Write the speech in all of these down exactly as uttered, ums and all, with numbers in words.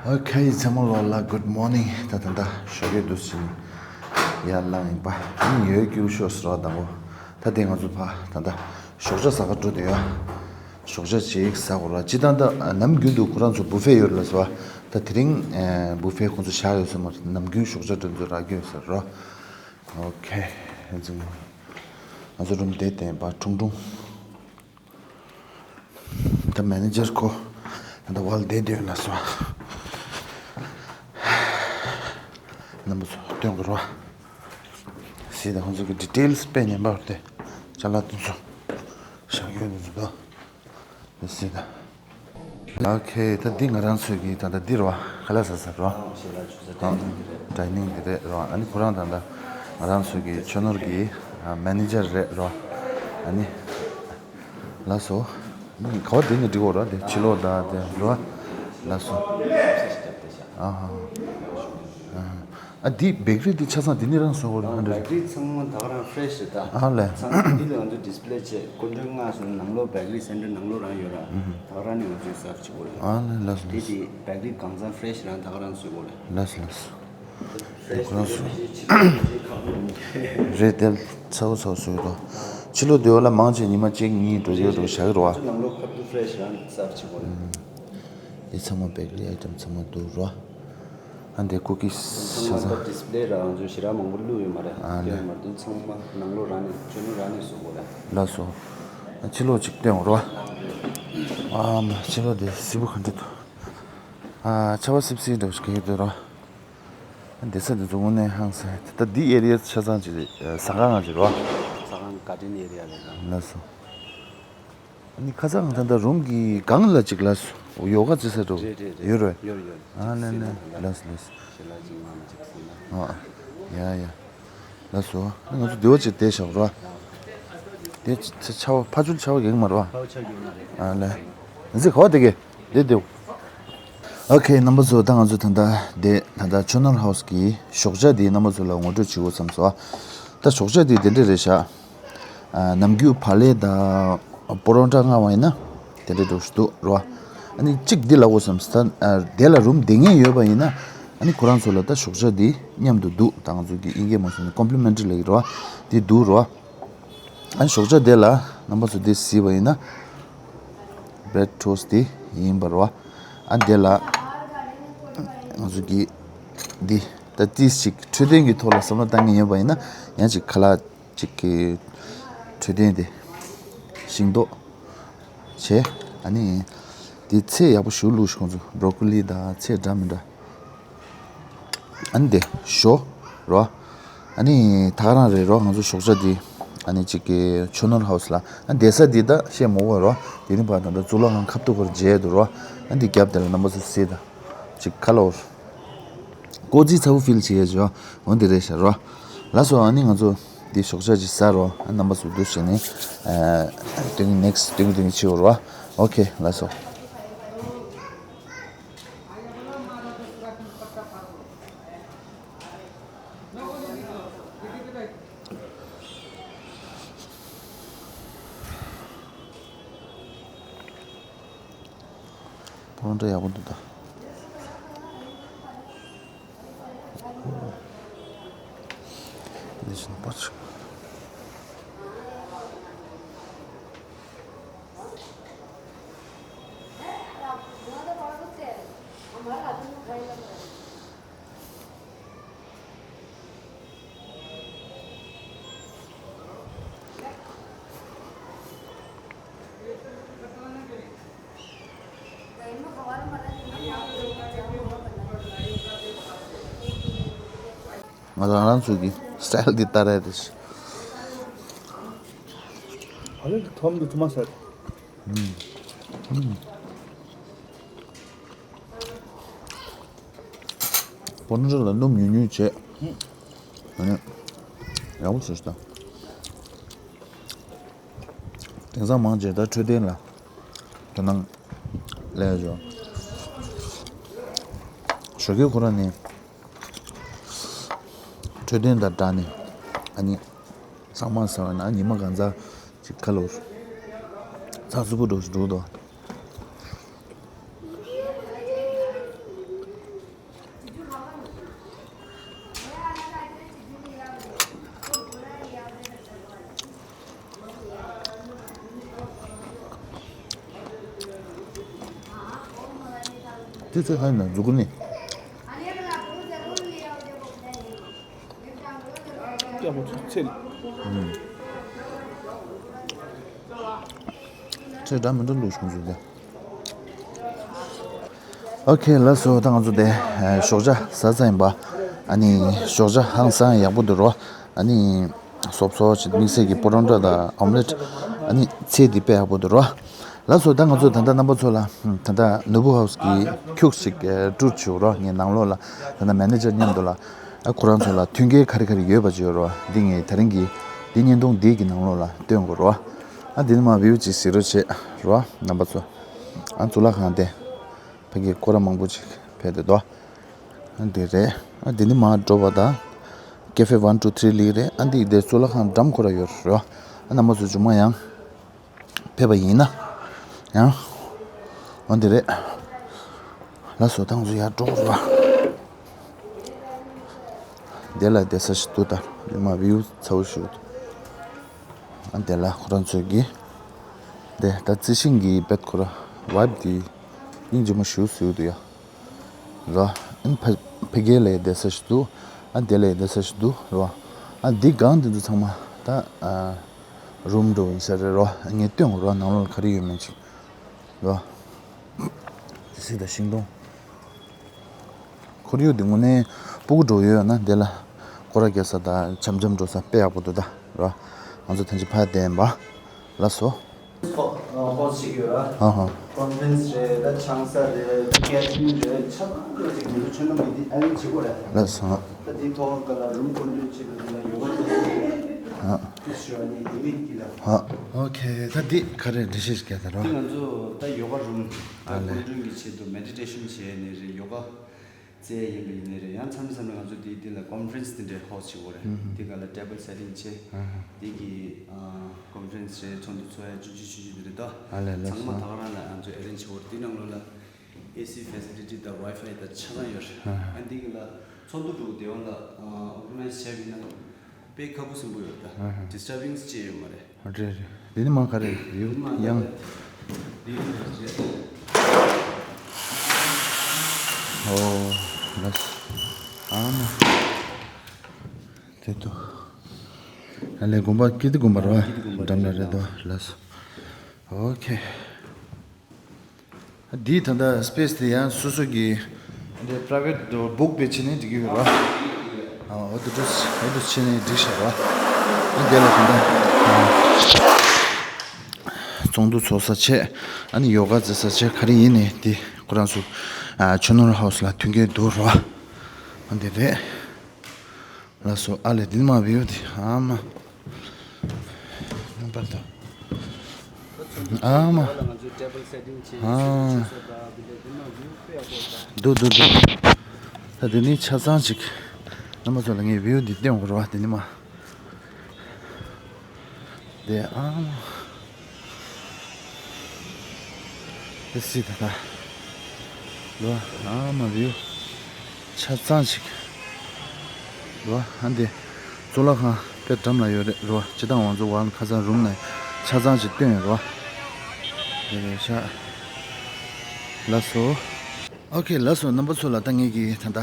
ཨོ་ཁེ། ཚང་མ་ལོ་ལ་good morning། ད་ད་ད་ཞོགས་ཀས་འདུག་ཟིན་ཡར་ལངས་ཡིན་པ། ཨ་ནི་ཡོད་ཀྱི་ཤོག་ཟེར་བ་དང་པོ། ད་དེ་ང་ཚོ་ཕ་ད་ད་ཞོགས་ཇ་ཟ་ག་འགྲོ་དེ་ཡོད། ཞོགས་ཇ་ཅིག་ཟ་དགོས་ར། ཅི་ད་ད་ནམ་རྒྱུན་དུ་ཁོ་རང་ཚོ་བུ་ཧྥེ་ཡོད་ལ་ཟེར་བ། ད་དེ་རིང་བུ་ཧྥེ་ཁོང་ཚོ་བཞག་ཡོད་ཟེར་མ། ནམ་རྒྱུན་ཞོགས་ཇ་འདི་ཚོ་རག་གི་ཡོད་ཟེར་རོ། ཨོ་ཁེ། ང་ཚོ་རུམ་བསྡད་བསྡད་པ་ཁྲུང་ཁྲུང་། ད་མེ་ནེ་ཇར་ཁོ་ད་ཝལ་བསྡད་བསྡད་ལ་སོ། རྣམ་པ་ཚོ་སྟོན་དགོས་རོ། སྲིད་ད་ཁོང་ཚོ་གི་ཌི་ཊེལ་སི་དཔེ་ཉན་པ་བར་དེ་ཅ་ལག་དེ་ཚོ་བཞག་ཡོད་དེ་ཚོ་ད། སྲིད་ད། ཨོ་ཁེ། ད་འདི་ང་རང་ཚོའི་གི་ད་ད་འདི་རོ། ཁ་ལག་ཟ་ས་རོ། ཨ་ཞེ་ལ་ཆུ་ཚ་ཌའི་ནིང་འདི་རེད། ཌའི་ནིང་འདི་རེད་རོ། ཨ་ནི་ཁོ་རང་ད་ད་ང་རང་ཚོའི་གི་ཆོས་ནོར་གི་མེ་ནེ་ཇར་རེད་རོ། ཨ་ནི་ལགས་སོ། ཨ་ནི་ག་བ་འདི་ནི་འགྲིག་གོ་རོ། དེ་ཕྱི་ལོགས་ད་དེ་རོ། ལགས་སོ། ཨ་ཧ། ཨ་འདི་བེག་རི་འདི་ཆ་ཚང་འདི་ནི་རང་བཟོ་གོ་རོ། ཨ་འདྲ་བེག་རི་ཚང་མ་ད་ག་རང་ཕི་རེ་ཤི་རེད་ད། ཨ་ལས། ཚང་མ་འདི་ལ་ང་ཚོ་ཌི་སི་པི་ལེ་བྱས། སྐུ་མགྲོན་མངགས་སོང་། ནང་ལོགས་བེག་རི་སེན་ཊར་ནང་ལོགས་རང་ཡོད་ར། ད་ག་རང་ནི་ང་ཚོས་སར་བྱེད་དགོས་རེད། ཨ་ལས་ལགས་སོ། དེ་དེ་བེག་རི་གང་ཚང་ཕི་རེ་ཤི་རང་ད་ག་རང་བཟོ་དགོས་རེད། ལགས་སོ་ལགས་སོ། ཁོ་རང་སུ། རེད་དེ། ཚ་བོ་ཚ་བོ་སུ་ཡོད་དོ། ཕྱི་ལོགས་དེ་བ་ལ་མང་ཆེ་ཉི་མ་གཅིག་གཉིས་འགྲོ་རྒྱུ་འགྲོ་བཞག་གི་རོ། ནང་ལོགས་ཁབ་ཏུ་ཕི་རེ་ཤི་རང་སར་བྱེད་དགོས་རེད། དེ་ཚང་མ་བེག་རི་ཨའི་ཊེམ་ཚང་མ་འདུག་རོ། ཨ་འདི་ཀུ་ཀི་སི་ཆ་ཚང་མ་ད་ཌི་སི་པི་ལེ་རང་ཚོ་ཞེ་དྲག་མང་པོ་བླུགས་ཡོད་མ་རེད། ཨ་དེ་ནས་མ་གཏོགས་ཚང་མ་ནང་ལོགས་རང་ནས་ཆོས་ནོར་རང་ནས་བཟོ་དགོས་རེད། ལགས་སོ། ཕྱི་ལོགས་གཅིག་སྟོན་རོ། ཨ་མ་ཕྱི་ལོགས་དེ་སིལ་བུ་ག་འདྲ་འདུག་ཨ་ཆར་པ་སིབ་སིབ་འདྲ་བོ་ཞིག་ག་ཡོད་དོ་རོ། འདི་ས་འདི་ཚོ་དངོས་གནས་ཧང་སང་། ད་འདི་ཨེ་རི་ཡ་ཆ་ཚང་ཅིག་ཟ་ཁང་ང་ཅིག་རོ། ཟ་ཁང་ག་ཏན་ཨེ་རི་ཡ་རེད་ད། ལགས་སོ། ཨ་ནི་ཁ་སང་ད་ལྟ་རུམ་གྱི་སྒང་ལ་ཅིག་ལ་ཡོ་ག་རྩེ་ས་འདྲ་བོ་རེད་རེད་རེད། ཡོད་རེད། ཡོད་རེད་ཡོད་རེད། ཨ་ནི་ནི་ལགས་སོ་ལགས་སོ། ཞལ་ལག་ཅིག་མངགས་ན་ཅིག་ཟིན་ན། ཨ་ཡ་ཡ། ལགས་སོ། ང་ཚོ་དེ་བ་ཅིག་བསྡད་བཞག་རོ། དེ་ཆ་བ་ཕ་ཆུལ་ཆ་བ་གེགས་མ་རོ། ཕ་ཆ་གེགས་མ་རེད། ཨ་ལས། ང་ཚོ་ག་བ་བསྡད་གི་བསྡད་དེ། ཨོ་ཁེ། རྣམ་པ་ཚོ་ད་ང་ཚོ་ད་ལྟ་དེ་ད་ལྟ་ཆོས་ནོར་ཧའུ་སི་གི་ཞོགས་ཇ་དེ་རྣམ་པ་ཚོ་ལ་ངོ་སྤྲོད་བྱེད་འོ་བསམ་སོ། ད་ཞོགས་ཇ་དེ་དེ་འདྲ་རེད་ཤག་ཨ་ནམ་རྒྱུན་བག་ལེབ་དང་པོ་རོ་ཊ་མངགས་པ་ཡིན་ན་དེ་འདྲ་འགྲོ་ཞིག་འདུག་རོ། ཨ་ནི་གཅིག་འདི་ལ་འོ་བསམ་སོང་། ད་དེ་ལ་རུམ་བསྡད་མཁན་ཡོད་པ་ཡིན་ན་ཨ་ནི་ཁོ་རང་ཚོ་ལ་ད་ཞོགས་ཇ་འདི་མཉམ་དུ་འདུག་ད་ང་ཚོ་གི་དབྱིན་སྐད་མ་སོང་ནས་ཀོམ་པི་ལི་མེན་ཊི་རི་ལབ་ཀྱི་རོ། འདི་འདུག་རོ། ཨ་ནི་ཞོགས་ཇ་འདི་ལ་རྣམ་པ་ཚོ་འདི་གཟིགས་པ་ཡིན་ན་བྷི་རེཌ་ཊོ་སི་ཊི་འདི་ཡིན་པ་རོ། ཨ་འདི་ལ་ང་ཚོ་གི་འདི་ད་ཏིས་ཅིག་འཕྲོད་བསྟེན་གྱི་ཐོག་ལ་བསམ་བློ་བཏང་མཁན་ཡོད་པ་ཡིན་ན་ཡང་ཅིག་ཁ་ལག་ཅིག་གི་འཕྲོད་བསྟེན་དེ་ཤིང་ཏོག་བྱས། ཨ་ནི་དེ་ཚལ་ཡག་པོ་ཞིག་བླུགས་ཤིག་ཁོང་ཚོ་བྷི་རོ་ཀོ་ལི་དང་ཚལ་འདྲ་མི་འདྲ། ཨ་ནི་དེ་ཞོ་རོ། ཨ་ནི་ད་ག་རང་རེད་རོ། ང་ཚོ་ཞོགས་ཇ་དེ་ཨ་ནི་ཅིག་གི་ཆོས་ནོར་ཧའུ་སི་ལ་ཨ་བསྡད་ས་དེ་ད་བཤད་མ་དགོས་རོ། དེ་རིང་བར་ད་ལྟ་གཙུག་ལག་ཁང་ཁ་ཐུག་གར་མཇལ་འདུག་རོ། ཨ་ནི་དེ་རྒྱབ་དེ་ལ་རྣམ་པ་ཚོ་གཟིགས་དང་ཅིག་ཁ་ལོ། ཀོ་ཛི་ཚ་བོ་ཕིལ་བྱེད་ཡས་བྱོས། འོ་འདི་རེད་ཤག་རོ། ལགས་སོ། ཨ་ནི་ང་ཚོ་འདི་ཞོགས་ཇ་ཅིག་ཟ་རོ། ཨ་རྣམ་པ་ཚོ་འདུག་བྱས་ནས་ཨ་དེ་རིང་ནེག་སི་ཊི་དེ་རིང་དེ་རིང་བྱེད་འོ་རོ། ཨོ་ཁེ། ལགས་སོ། པོ་རོ་ཊ་ཡག་པོ་འདུག་ད། འདི་བཞིན་པ་ཆུ། ང་རང་རང་ཚོ་གི་སི་ཊལ་འདི་ལྟར་རེད། ཨ་ལེ་ཐོམ་དུ་ཐུ་མ་ཟེར། པོ་རོ་ཊ་ལ་སྣུམ་ཉུང་ཉུང་བྱས། ཨ་ནི་ཡག་པོ་བཟོས་ཤག་ད། དེང་སང་མང་ཆེ་ད་འཕྲོད་བསྟེན་ལ་དོ་སྣང་སླེབས་ཡོད། ཞོགས་ཀས་ཁོ་རང་ནི་འཕྲོད་བསྟེན་དང་སྦྲགས་ནས་ཨ་ནི་ཚང་མ་ཟ་བ་ན་ཉི་མ་གང་ཚ་ཅིག་ཁ་ལོ་ཚ་སུ་པོ་འགྲོ་ཞིག་འགྲོ་དོ། ཚེ་ཚེ་ཧ་ན་འཛུགས་ནི། ཚེ་འདྲ་མི་འདྲ་འདུག་བྱུང་ཚུལ་དེ། ཨོ་ཁེ་ལགས་སོ། ད་ང་ཚོ་དེ་ཞོགས་ཇ་ཟ་ཚར་ཡིན་པ། ཨ་ནི་ཞོགས་ཇ་ཧང་སང་ཡག་པོ་འདུག་རོ། ཨ་ནི་སོབ་སོབ་ཅིག་དམིགས་བསལ་གྱི་པོ་རོ་ཊ་དང་ཨོམ་ལེཊ། ཨ་ནི་ཚལ་འདི་དཔེ་ཡག་པོ་འདུག་རོ། ལགས་སོ། ད་ང་ཚོ་ད་ལྟ་རྣམ་པ་ཚོ་ལ་ད་ལྟ་ནོ་བུ་ཧའུ་སི་གི་ཁྱུག་ཅིག་ཊུར་བྱེད་རོ། ངའི་ནང་ལོགས་ལ་ད་ལྟ་མེ་ནེ་ཇར་མཉམ་དུ་ལ། ཨ་ཁོ་རང་ཚོ་ལ་མཐུན་རྐྱེན་ག་རེ་ག་རེ་ཡོད་པ་ཅིག་ཡོད་རོ། འདི་ངས་དེ་རིང་གི་འདི་བརྙན་ཐུང་འདི་གི་ནང་ལོགས་ལ་སྟོན་དགོས་རོ། ཨ་འདི་ནི་མ་བིའུ་ཅིག་གཟིགས་རོགས་བྱེད་རོ་རྣམ་པ་ཚོ། ཨ་གཙུག་ལག་ཁང་དེ་ཕ་གི་སྐོར་ར་མང་པོ་ཅིག་ཕེབས་དེ་དོ། ཨ་འདི་རེད། ཨ་འདི་ནི་མ་འགྲོ་བ་དང་ཀེ་ཧྥེ་ཝན་ཊུ་ཐི་རི་ལིག་རེད། ཨ་འདི་དེ་གཙུག་ལག་ཁང་འགྲམ་ཁོ་ར་ཡོད་རོ། ཨ་རྣམ་པ་ཚོ་མཇུག་མ་ཡང་ཕེབས་པ་ཡིན་ན་ཡང་འོ་འདི་རེད། ལགས་སོ། ད་ང་ཚོ་ཡར་འགྲོ་དགོས་རེད་བ། དེ་ལ་བསྡད་ས་ཞིག་འདུག་ད་མ་བིའུ་ཚ་བོ་ཞིག་འདུག་ཨ་དེ་ལ་ཁོ་རང་ཚོས་ཀྱི་དེ་ད་རྩི་ཤིང་གི་བེད་ཁོ་ར་ཝའིབ་དེ་སྙིང་རྗེ་མོ་ཞིག་བཟོས་འདུག་ཡ། རོ། ཨ་ཕ་ཕ་གི་ལ་བསྡད་ས་ཞིག་འདུག་ཨ་དེ་ལ་བསྡད་ས་ཞིག་འདུག་རོ། ཨ་འདི་སྒང་དེ་ཚོ་ཚང་མ་ད་ཨ་རུམ་འགྲོ་ཡིན་ས་རེད་རོ། ངས་སྟོན་དགོས་རོ། ནང་ལོགས་ལ་ག་རེ་ཡོད་མེད་ཅིག་རོ། དེ་སྲིད་ད་ཤིང་སྡོང་། ཁོར་ཡུག་འདི་དངོས་གནས་སྤུ་གུ་འགྲོ་ཡོད་ན་འདི་ལ་སྐོར་ར་རྒྱག་ས་དང་འཆམ་འཆམ་འགྲོ་ས་དཔེ་ཡག་པོ་འདུག་ད་རོ། ང་ཚོ་ཐེངས་གཅིག་ཕར་བསྡད་ཡིན་པ། ལགས་སོ། ཧོ་ཧོ་ཅིག་ཡོད་ར། ཧ་ཧ། ཀོན་ཕ་རེན་སི་རེད། ད་ཆང་ས་རེད། ད་ཀེ་ཊ་རིང་རེད། ཆ་ཚང་འགྲོ་ཅིག་མི་འདུག་ཆོས་ནང་མི་འདི་ཨ་རིང་བྱེད་དགོས་རེད། ལགས་སོ། ད་འདི་ཐོག་ཁ་ལ་རུམ་ཀོན་ཊྲོལ་བྱེད་དགོས་འདུག་ལ་ཡོ་ག་ཅིག་ཡོད་རེད། ཧ། ད་ཤི་བ་ནི་དེ་མིན་གྱི་ལ། ཧ། ཨོ་ཁེ། ད་འདི་ག་རེ་འགྲེལ་བཤད་ཞིག་རྒྱག་ད་རོ། འདི་ང་ཚོ་ད་ཡོ་ག་རུམ། ཨ་ལེ། ཀོན་ཊྲོལ་གྱི་ཆེད་དུ་མེ་ཌི་ཊེ་ཤན་བྱས་ནས་རེད། ཡོ་ག་རྩེ་ཡིན་པ་ཡིན་ནའི་རེད། ཡང་མཚམས་མཚམས་ལ་ང་ཚོ་འདི་འདི་ལ་ཀོན་ཕ་རེན་སི་འདི་འདྲའི་ཧོ་སི་ཊི་བྱེད་དགོས་རེད། ཨུ་ཧུ། འདི་ག་ལ་ཊེ་བལ་སེ་ཊིང་བྱས། ཨ་ཧ། འདི་གི་ཨ་ཀོན་ཕ་རེན་སི་རེད། ཚོགས་འདུ་ཚོགས་ཡ་ཆུང་ཆུང་ཆུང་ཆུང་འདི་རེད་ད། ཨ་ལེ་ལེ། ཚང་མ་ད་ག་རང་ལ་ང་ཚོ་ཨེ་རེན་ཇི་བྱེད་དགོས་རེད། འདི་ནང་ལོགས་ལ་ཨེ་སི་ཕེ་སི་ལི་ཊི་དང་ཝའི་ཕའི་དང་ཆ་ཚང་ཡོད་རེད། ཨ་ཧ། ཨ་འདི་གི་ལ་ཚོགས་འདུ་འགྲོ་དེ་བ་ལ་ཨ་ཨོར་ག་ནའི་ཛི་བྱས་པ་ཡིན་ན་དཔེ་ཁག་པོ་ཟིན་པོ་ཡོད་ད། ཨ་ཧ། ཌི་སི་ཊར་བིང་སི་ཅི་ཡོད་མ་རེད། རེད་རེད། འདི་ནི་མ་ག་རེ་ཡོད་ཡང་། ཨོ་ལགས། ཨ་མ། དེ་དུ། ཨ་ལེ་དགོན་པ་ཀིརྟི་དགོན་པ་རེད་བ། ཀིརྟི་དགོན་པ་འགྲམ་ལ་རེད་དོ། ལགས། ཨོ་ཁེ། འདི་ད་ལྟ་སི་པེ་སི་དེ་ཡང་སོ་སོ་གི་འདི་པ་རའི་ཝེ་ཊི་དུ་བུག་པའི་ཆེད་ནས་འགྲིག་གི་ཡོད་ར། ཨ་འོ་དེ་འདྲ་འོ་དེ་ཆེད་ནས་འགྲིག་ཤག་ར། ཨ་འདི་ལ་ད་ལྟ་ཚོགས་འདུ་ཚོགས་ས་བྱས། ཨ་ནི་ཡོ་ག་མཛད་ས་བྱས། ག་རེ་ཡིན་ནའི་འདི་ཁོ་རང་ཚོ་ཨ་ཆོས་ནོར་ཧའུ་སི་ལ་མཐུན་རྐྱེན་འདུག་ར། ཨ་འདི་རེད། ལགས་སོ། ཨ་ལེ་འདི་མ་བིའུ་འདི་ཨ་མ། རྣམ་པར་དང་། ཨ་མ། ཨ། འདུག་འདུག་འདུག་ད་འདི་ནི་ཆ་ཚང་ཅིག་རྣམ་པ་ཚོ་ལ་ངས་བིའུ་འདི་སྟོན་དགོས་རེད་བ། འདི་ནི་མ། འདི་ཨ་མ། ཨེ་སི་ད་ད། ལོ་ཨ་མ་བིའུ། ཆ་ཚང་ཞིག་ལོ་ཨ་འདི། གཙུག་ལག་ཁང་དཔེ་འགྲམ་ལ་ཡོད་རེད་རོ། སྤྱི་བཏང་ང་ཚོ་ཝལ་ཁ་སང་རུམ་ནས་ཆ་ཚང་ཞིག་སྟོན་ཡོད་རོ། དེ་རེད་ཤག་ལགས་སོ། ཨོ་ཁེ་ལགས་སོ། རྣམ་པ་ཚོ་ལ་ད་ངེད་ཀྱིས་ད་ལྟ་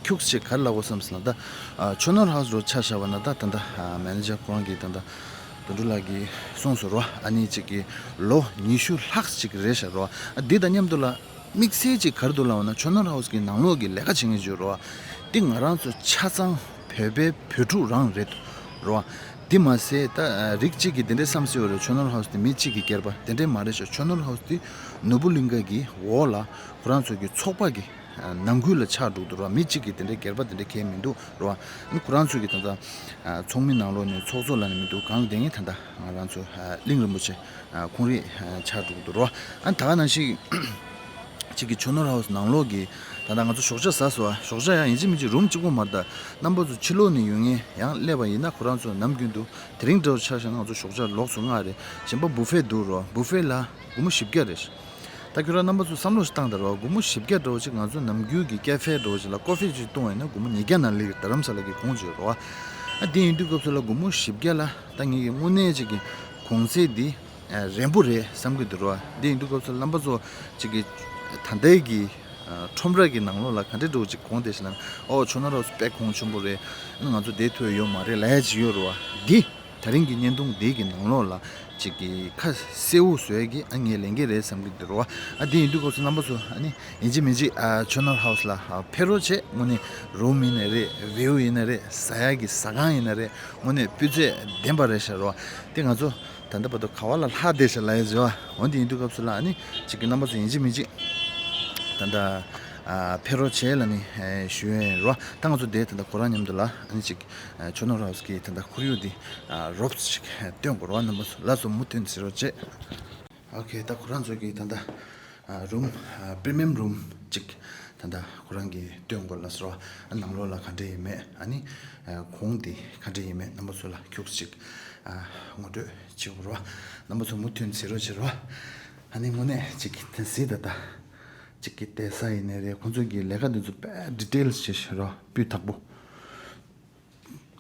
ཁྱུག་ཅིག་ག་རེ་ལབ་དགོས་བསམ་སོང་ན། ད་ཆོས་ནོར་ཧའུ་སི་རོ་ཆ་བཞག་པ་ན་ད་ད་ལྟ་མེ་ནེ་ཇར་ཁོ་རང་གིས་ད་ལྟ། དོན་གྲུབ་ལགས་ཀྱིས་གསུངས་སོང་རོ། ཨ་ནི་གཅིག་གི་ལོ་ཉི་ཤུ་ལྷག་ཅིག་རེད་ཤག་རོ། ཨ་འདི་དང་མཉམ་དུ་ལ་དམིགས་བསལ་ཅིག་ག་རེ་འདུག་ལབ་ན། ཆོས་ནོར་ཧའུ་སི་གི་ནང་ལོགས་ཀྱི་ལས་ཀ་བྱེད་མཁན་ཅིག་ཡོད་རོ། འདི་ང་རང་ཚོ་ཆ་ཚང་བོད་པའི་བོད་ཕྲུག་རང་རེད་རོ། འདི་མ་ཟད་ད་རིགས་གཅིག་གིས་དེ་འདྲའི་བསམ་སྲིད་པ་རེད། ཆོས་ནོར་ཧའུ་སི་དེ་མི་གཅིག་གི་སྒེར་པ་དེ་འདྲའི་མ་རེད་ཤག་ཆོས་ནོར་ཧའུ་སི་དེ་ནོར་བུ་གླིང་ག་གི་འོག་ལ་ཁོ་རང་ཚོ་གི་ཚོགས་པ་གི་ནང་ཁུལ་ལ་ཆགས་འགྲོ་འདུག་རོ། མི་གཅིག་གིས་དེ་འདྲའི་སྒེར་པ་དེ་འདྲ་གང་ཡང་མི་འདུག་རོ། ཨ་ནི་ཁོ་རང་ཚོ་གི་ད་ལྟ་ཚོགས་མི་ནང་ལོགས་ནས་ཚོགས་གཙོ་ལབ་ནས་མི་འདུག་གང་ལ་བསྡད་མཁན་ད་ལྟ་ང་རང་ཚོ་གླིང་རིན་པོ་ཆེ་ཁོང་རེད་ཆགས་འགྲོ་འདུག་རོ། ཨ་ནི་ད་ག་ནང་བཞིན་གཅིག་གི་ཆོས་ནོར་ཧའུ་སི་ནང་ལོགས་ཀྱི་ད་ལྟ་ང་ཚོ་ཞོགས་ཇ་ཟ་སོང་། ཞོགས་ཇ་ཡང་ཡིན་གཅིག་མིན་གཅིག་རུམ་གཅིག་པོ་མ་རེད། ད་རྣམ་པ་ཚོ་ཕྱི་ལོགས་ནས་ཡོང་མཁན་ཡང་སླེབས་པ་ཡིན་ན་ཁོ་རང་ཚོ་ནམ་རྒྱུན་དུ། དེ་རིང་འདྲ་བོ་ཆ་བཞག་ན་ང་ཚོ་ཞོགས་ཇ་ལོགས་སུ་ལྔ་རེད། གཞན་པ་བུ་ཕེ་འདུག་རོ། བུ་ཕེ་ལ་སྒོར་མོ་བཞི་བརྒྱ་རེད། ད་ཁྱོད་རང་རྣམ་པ་ཚོ་བསམ་བློ་ཞིག་བཏང་དང་རོ། སྒོར་མོ་བཞི་བརྒྱ་འདྲ་བོ་ཅིག་ང་ཚོ་ནམ་རྒྱུན་གྱི་ཀེ་ཧྥེ་འདྲ་བོ་ཅིག་ལ་ཀོ་ཧྥི་ཅིག་བཏུང་བ་ཡིན་ན་སྒོར་མོ་ཉིས་བརྒྱ་ནང་སླེབས་ཀྱི་རྡ་རམ་ས་ལ་གི་གོང་ཅིག་རོ། ཨ་དེ་ཡིན་དུས་སྐབས་སུ་ལ་སྒོར་མོ་བཞི་བརྒྱ་ལ་ད་ངེད་ཀྱི་དངོས་གནས་ཅིག་གི་གོང་ཚད་འདི་རན་པོ་རེད་བསམ་གྱི་འདུག་རོ། དེ་ཡིན་དུས་སྐབས་སུ་རྣམ་པ་ཚོ་ཅིག་གི་ད་ལྟའི་གི་ ཁྲོམ་ར་གི་ནང་ལོགས་ལ་ག་འདྲ་འདྲ་བོ་ཅིག་གོང་དེ་ཞིག་ན་ཨོ་ཆོས་ནོར་ཧའུ་སི་དཔེ་གོང་ཆེན་པོ་རེད། ཨ་ནི་ང་ཚོ་བསྡད་ཐུབ་ཡོད་མ་རེད་ལབ་ཡ་ཅིག་ཡོད་རེད་བ། འདི་ད་རིང་གི་བརྙན་ཐུང་འདི་གི་ནང་ལོགས་ལ་ཅིག་གི་ཁ་གསལ་བོ་བཟོ་ཡ་གི་ཨ་ངས་ལས་འགན་རེད་བསམ་གི་འདུག་རེད་བ། ཨ་འདི་ཡིན་དུས་སྐབས་སུ་རྣམ་པ་ཚོ་ཨ་ནི་ཡིན་གཅིག་མིན་གཅིག་ཨ་ཆོས་ནོར་ཧའུ་སི་ལ་ཨ་ཕེབས་རོགས་བྱེད། དངོས་གནས་རུམ་ཡིན་ན་རེད། བིའུ་ཡིན་ན་རེད། ཟ་ཡ་གི་ཟ་ཁང་ཡིན་ན་རེད། དངོས་གནས་སྤུས་ཚད་ལྡན་པ་རེད་ཤག་རེད་བ། དེ་ང་ཚོ་ད་ལྟ་བར་དུ་ག་བ་ལ་ལྷག་བསྡད་ཤག་ལབ་ཡ་ཟེར་བ། འོ་འདི་ཡིན་དུས་སྐབས་སུ་ལ་ཨ་ནི་ཅིག་གི་རྣམ་པ་ཚོ་ཡིན་གཅིག་མིན་གཅིག་ད་ལྟ་ཨ་ཕེབས་རོགས་བྱེད་ལབ་ནི་ཨེ་ཞུ་ཡ་ཡིན་རེད་བ། ད་ང་ཚོ་དེ་ད་ལྟ་ཁོ་རང་མཉམ་དུ་ལ་ཨ་ནི་ཅིག་ཨ་ཆོས་ནོར་ཧའུ་སི་གི་ད་ལྟ་ཁོར་ཡུག་འདི་ཨ་རོབ་ཙམ་ཅིག་སྟོན་དགོས་རེད་བ། རྣམ་པ་ཚོ་ལགས་སོ་མུ་མཐུད་བྱེད་རོགས་བྱེད། ཨོ་ཁེ། ད་ཁོ་རང་ཚོ་གི་ད་ལྟ་ཨ་རུམ་ཨ་པི་རི་མི་ཡམ་རུམ་ཅིག་ད་ལྟ་ཁོ་རང་གིས་སྟོན་དགོས་ལབ་སོང་། ཨ་ནང་ལོགས་ལ་ག་འདྲ་ཡིན་མེད། ཨ་ནི་ཨ་གོང་འདི་ག་འདྲ་ཡིན་མེད་རྣམ་པ་ཚོ་ལ་ཁྱུག་ཅིག་ཨ་ངོ་སྤྲོད་བྱེད་དགོས་རེད་བ། རྣམ་པ་ཚོ་མུ་མཐུད་གཟིགས་རོགས་བྱེད་རོགས། ཨ་ནི་དངོས་གནས་ཅིག་དེ་གཟིགས་ད་ད་ཅིག་གི་བསྡད་ས་ཡིན་ནའི་རེད། ཁོང་ཚོ་གི་ལས་ཀ་འདི་ཚོ་དཔེ་ཌི་ཊེལ་བྱས་ཤག་རོ། སྤུས་དག་པོ།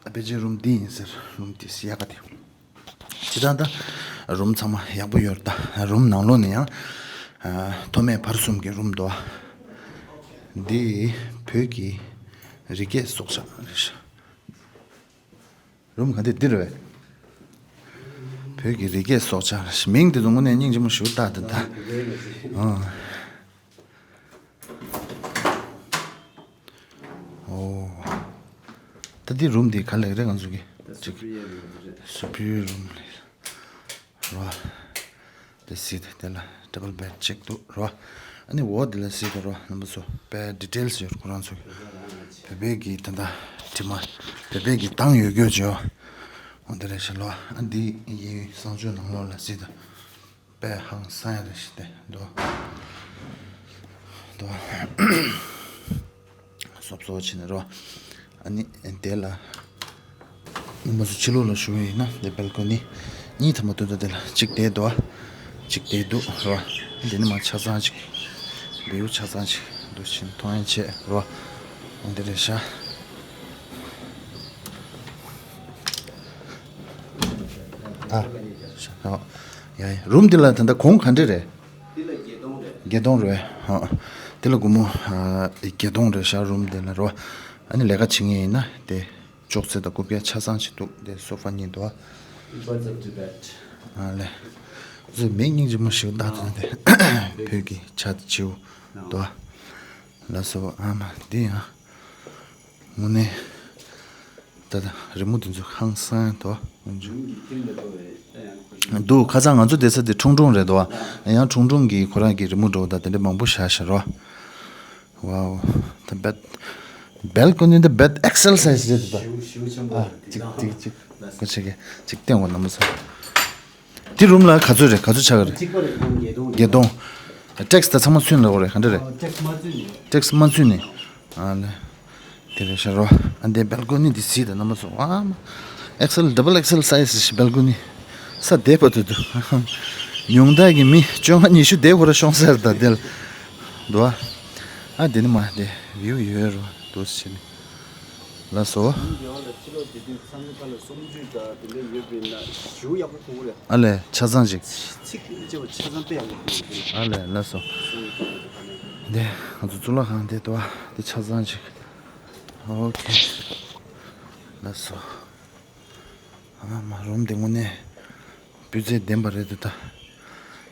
ཨ་ཕལ་ཆེར་རུམ་འདི་ཡིན་ཟེར། རུམ་འདི་ཡག་ག་དེ། སྤྱིར་བཏང་ད་རུམ་ཚང་མ་ཡག་པོ་ཡོད་རེད། ད་རུམ་ནང་ལོགས་ནས་ཡང་ཨ་མཐོ་དམན་བར་གསུམ་གྱི་རུམ་འདུག་འདི་བོད་ཀྱི་རི་སྐྱེས་སྲོག་ཆགས་རེད་ཤག་རུམ་ག་འདི་འདི་རེད་པས། བོད་ཀྱི་རི་སྐྱེས་སྲོག་ཆགས་རེད་ཤག་མིང་འདི་ཚོ་དངོས་གནས་སྙིང་རྗེ་མོ་ཞེ་པོ་བཏགས་འདུག་ད། ཨ། ཨོ། ད་འདི་རུམ་འདི་ག་ལེགས་རེད་ང་ཚོ་གི། ད་ཅིག་སུ་པི་རི་ཡར་རུམ་རེད། སུ་པི་རི་ཡར་རུམ་རེད་རོ། དེ་གཟིགས་དེ་དེ་ལ་ཌབ་བལ་བེཌ་ཅིག་འདུག་རོ། ཨ་ནི་འོག་དེ་ལ་གཟིགས་དེ་རོ། རྣམ་པ་ཚོ་དཔེ་ཌི་ཊེལ་ཡོད་ཁོ་རང་ཚོ་གི། བོད་པའི་གི་ད་ལྟ་དྲི་མ། བོད་པའི་གི་མདངས་ཡོད་རྒྱུ་ཅིག་ཡོད། འོ་དེ་རེད་ཤག་ལོ། ཨ་འདི་ཡིན་གསང་སྤྱོད་ནང་ལོགས་ལ་གཟིགས་དང་། དཔེ་ཧང་སང་ཡ་རེད་ཤག་དེ་འདུག་འདུག་སོབ་སོབ་བྱས་ནས་རོ། ཨ་ནི་དེ་ལ་རྣམ་པ་ཚོ་ཕྱི་ལོགས་ལ་ཞུ་བ་ཡིན་ན་དེ་བལ་ཀོ་ནི་གཉིས་ཐམ་པ་སྟོན་ཐོག་དེ་ལ་གཅིག་དེ་འདུག་གཅིག་དེ་འདུག་རོ། དེ་ནི་མ་ཆ་ཚང་གཅིག་བེའུ་ཆ་ཚང་གཅིག་འདུག་བཞིན་མཐོང་ཡ་ཆེ་རོ། འོ་འདི་རེད་ཤག་ཨ། ཡ་ཡ། རུམ་འདི་ལ་ད་ལྟ་གོང་ག་འདྲ་རེད། འདི་ལ་བརྒྱད་སྟོང་རེད། བརྒྱད་སྟོང་རེད། ཧ། འདི་ལ་སྒོར་མོ་ཨ་བརྒྱད་སྟོང་རེད་ཤག་རུམ་འདི་ལ་རོ། ཨ་ནི་ལས་ཀ་བྱེད་མཁན་ཡིན་ན་དེ་ཅོག་ཙེ་དང་རྐུབ་བཀྱག་ཆ་ཚང་ཅིག་འདུག་དེ་སོ་ཕ་གཉིས་འདུག Birds of Tibet. ཨ་ལས། ཟེར་མིང་སྙིང་རྗེ་མོ་ཞིག་བཏགས་ཏེ་དེ་བོད་ཀྱི་ཇ་དང་བྱིའུ་འདུག་ལགས་སོ། ཨ་མ་འདི་ཡང་། དངོས་གནས། ད་ལྟ་རི་མོ་དེ་ཚོ་ཧང་སང་དོ། འདུག་ཁ་སང་ང་ཚོ་བསྡད་ས་དེ་ཁྲུང་ཁྲུང་རེད་དོ། ཡང་ཁྲུང་ཁྲུང་གི་ཁོ་རང་གི་རི་མོ་འདྲ་བོ་དང་དེ་འདྲ་མང་པོ་བཞག་བཞག་རོ། Wow, the bed, balcony, the bed exercise རེད་དོ། ཞེའུ་ཞེའུ་ཆེན་པོ་ཨ་རེད། ཅིག་ཅིག་ཅིག་ལགས་སོ། ཁོ་ཆེ་གེ་ཅིག་སྟོན་གོ་ན་མ་སོང་། དེ་རུམ་ལ་ག་ཚོད་རེད། ག་ཚོད་ཆགས་ཀྱི་རེད། གཅིག་པ་རེད། ཁོང་བརྒྱད་སྟོང་རེད། བརྒྱད་སྟོང་། ཊེག་སི་ད་ཚང་མ་ཚུན་ལ་འོ་རེད། ག་འདྲ་རེད། ཨ་ཊེག་སི་མ་ཚུན་ནས། ཊེག་སི་མ་ཚུན་ནས། ཨ་ལེ། དེ་རེད་ཤག་རོ། ཨ་འདི་བལ་ཀོ་ནི་འདི་གཟིགས་དང་རྣམ་པ་ཚོ། ཨ་མ། ཨེག་སེལ་ཌབ་བལ་ཨེག་སེལ་སའི་ཛི་ཞིག་བལ་ཀོ་ནི། ས་དེ་བར་དུ་འདུག་ཉུང་མཐའ་གི་མི་བཅོ་ལྔ་ཉི་ཤུ་དེ་ཁོ་ར་ཤོང་ས་རེད་ད་དེ་ལ། འདུག་ཨ། ཨ་འདི་ནི་མ་དེ་བིའུ་ཡོད་རོ། འདུག་ཟེར་ནི། ལགས་སོ། ཡང་ལ་ཕྱི་ལོགས་དེ་དུས་ཚང་མ་ཁ་ལ་གསུམ་བཅུ་དང་དེ་འདྲ་ཡོད་པས་ན་ཞེའུ་ཡག་པོ་མཐོང་གི་རེད། ཨ་ལས་ཆ་ཚང་ཅིག་ཚིག་ཅེས་པ་ཆ་ཚང་དཔེ་ཡག་པོ་མཐོང་གི་རེད། ཨ་ལས་ལགས་སོ། གསུམ་བཅུ་དང་དེ་ནས། འདི་ང་ཚོ་གཙུག་ལག་ཁང་དེ་དུ་བ་དེ་ཆ་ཚང་ཅིག་ཨོ་ཁེ། ལགས་སོ། ཨ་མ་རུམ་དེ་དངོས་གནས། སྤུས་ཚད་ལྡན་པ་རེད་འདུག་ད།